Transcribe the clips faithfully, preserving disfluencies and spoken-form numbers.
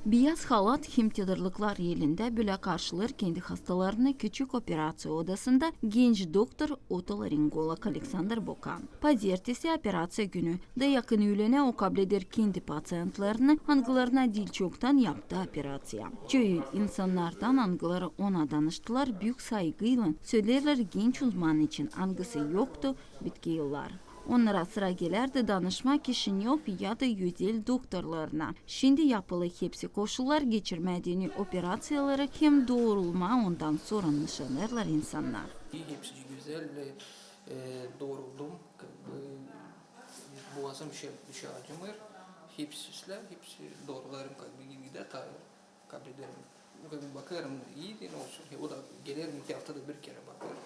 Biyaz halat hem tedarlıklar elindä bölä karşılêêr kendi hastalarını küçük operaţiya odasında genç doktor, otolaringolog Aleksandr Bokan. Pazertesi operaţiya günü, da yakın üülenä o kableder kendi paţientlerini, angılarına diil çoktan yaptı operaţiya. Çoyu insannardan, angıları ona danıştılar, büük saygıylan söleerlär genç uzman için, angısı yoktu bitki yıllar. Onnara sıra gelärdi danışmaa Kişinöv ya da özel doktorlarına. Şindi yapılı hepsi koşullar geçirmää deyni operaţiyaları hem doorulmaa, ondan sora nışanêrlar insannar. Hepsi gözäl, e, dooruldum. Как бы, boğazım şey, şey acımêêr. Hepsi islää, hepsi doorularım как бы gidä taa kablederim. Bakêrım, ii deyni olsun. O da gelerim iki aftada bir kerä bakêr.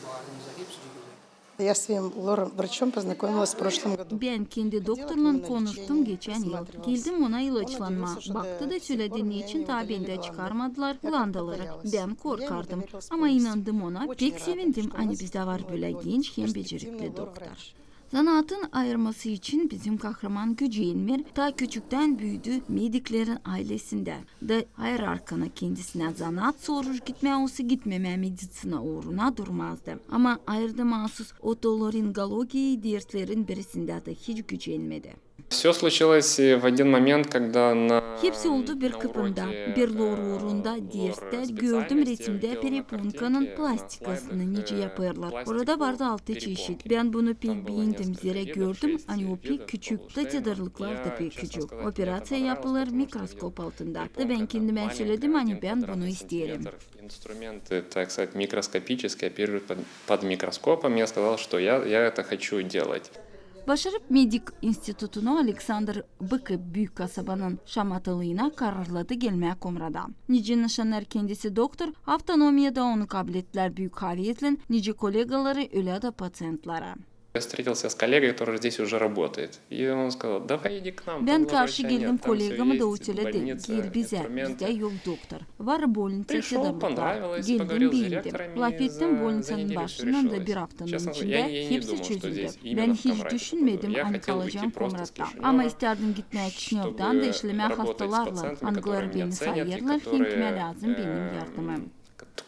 Baarımıza hepsi gözäl. Я с своим лор-врачом познакомилась в прошлом году. Bän kendi doktorlan konuştum geçän yıl. Geldim ona ilaçlanmaa. Baktı da söledi, neçin taa bendä çıkarmadılar glandaları. Bän korkardım. Ama inandım ona. Pek sevindim, ani bizdä var bölä genç hem becerikli doktor. Zanaatın ayırması için bizim kahraman gücenmêêr, taa küçüktän büüdü mediklerin aylesindä. Da ayırarkana kendisinä zanaat soruş gitmää olsun, gitmemää mediţina uuruna durmazdı. Ama ayırdı maasuz otolaringologiya derslerin birisindä da hiç gücenmedi. Всё случилось в один момент, когда на... Hepsi oldu bir kıpında. Bir lor uurunda derstär gördüm resimdä pereponkanın plastikasını nicä yapêrlar. Orada vardı altı çeşit. Bän bunu pek beendim, zerä gördüm, ani o pek küçük, da tedarlıklar da pek küçük. Operaţiya yapılêr mikroskop altında. Da bän kendimä söledim, ani bän bunu isteerim. Инструменты, так сказать, микроскопические, оперируют под, под микроскопом. Я сказал, что я, я это хочу делать. Başarıp medik institutunu, Aleksandr bıkıp büük kasabanın şamatalığına kararladı gelmää Komrada. Nicä nışanêr kendisi doktor, avtonomiyada onu kabletlär büük haveslän, nicä kolegaları, ölä da paţientleri. Я встретился с коллегой, который здесь уже работает. И он сказал: «Давай иди к нам». Bän karşı geldim kolegama, da o söledi: «Gel bizä, bizdä yok doktor. Var bolniţa, tedarlıklar». Geldim, beendim. Lafettim bolniţanın başınan, da bir aftanın içindä hepsi çözüldü. Bän hiç düşünmedim, ani kalacam Komratta. Ama istärdim gitmää Kişinövdan da işlemää hastalarlan, angıları beni sayêrlar hem kimä lääzım benim yardımım.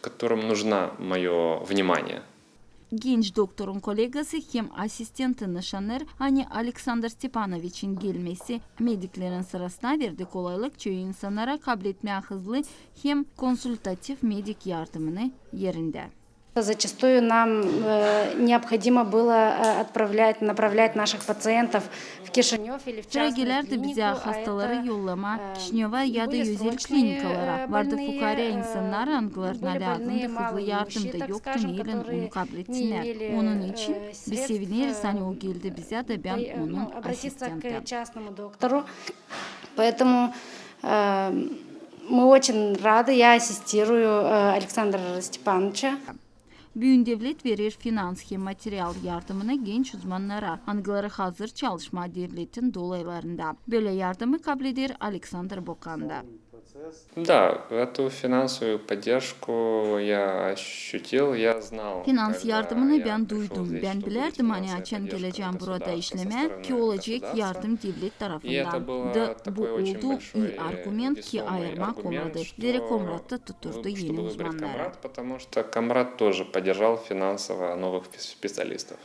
Которым нужна моё внимание. Genç doktorun kolegası hem asistenti nışanêr, ani Aleksandr Stepanoviçin gelmesi mediklerin sırasına verdi kolaylık çoyu insannara kabletmää hızlı hem konsultativ medik yardımını erindä. Зачастую нам, э, необходимо было, э, отправлять, направлять наших пациентов в Кишинёв или в частные клиникы, а это, э, были сложные, э, сложные, э, ситуации. Sıra gelärdi bizä hastaları yollamaa Kişinöva ya da özel klinikalara. Vardı fukaarä insannar, angılarına lääzımdı hızlı yardım, da yoktu neylän onu kabletsiniz. Onun için biz sevineriz, ani o geldi bizä, da bän onun asistenti. Поэтому, э, мы очень рады, я ассистирую, э, Александра Степановича. Büün devlet verer finans hem material yardımını genç uzmannara, angıları hazır çalışmaa devletin dolaylarında. Bölä yardımı kableder Aleksandr Bokan da. Да, эту финансовую поддержку я ощутил, я знал. Finans yardımını bän duydum. Bän bilärdim, ani açan gelecäm burada işlemää, ki olacek yardım devlet tarafından. Da bu oldu ii argument, ki ayırmaa Komradı, zerä Komrat da tutturdu eni uzmannarı. Потому что Комрад тоже поддержал финансово новых специалистов.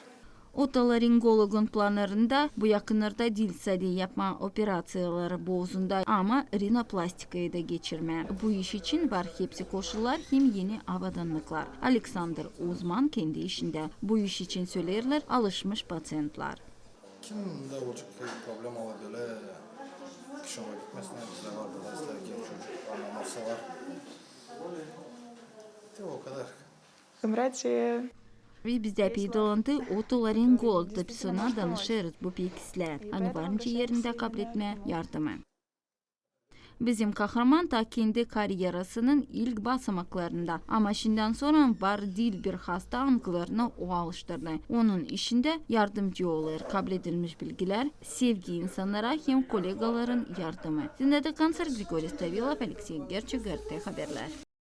Otolaringologun plannarında bu yakınlarda diil sade yapmaa operaţiyaları boozunda, ama rinoplastikayı da geçirmää. Bu iş için var hepsi koşullar hem eni avadannıklar. Aleksandr uzman kendi işindä. Bu iş için söleerlär alışmış paţientlar. Kimdä olacek problemalar bölä, Kişinöva gitmesin, bizdä var burada islää genç çocuk, annaması var. Te o kadar. Ve bizdä peydalandı otolaringolog da biz ona danışêrız, bu pek islää, ani var nicä erindä kabletmää yardımı. Bizim kahraman taa kendi karyerasının ilk basamaklarında, ama şindän sora var diil bir hasta, angılarını o alıştırdı. Onun işindä yardımcı olêr kabledilmiş bilgilär, sevgi insannara hem kolegaların yardımı. Zinaida Kancar, Grigoriy Stavilov, Aleksey Gerçik, GRT Haberlär.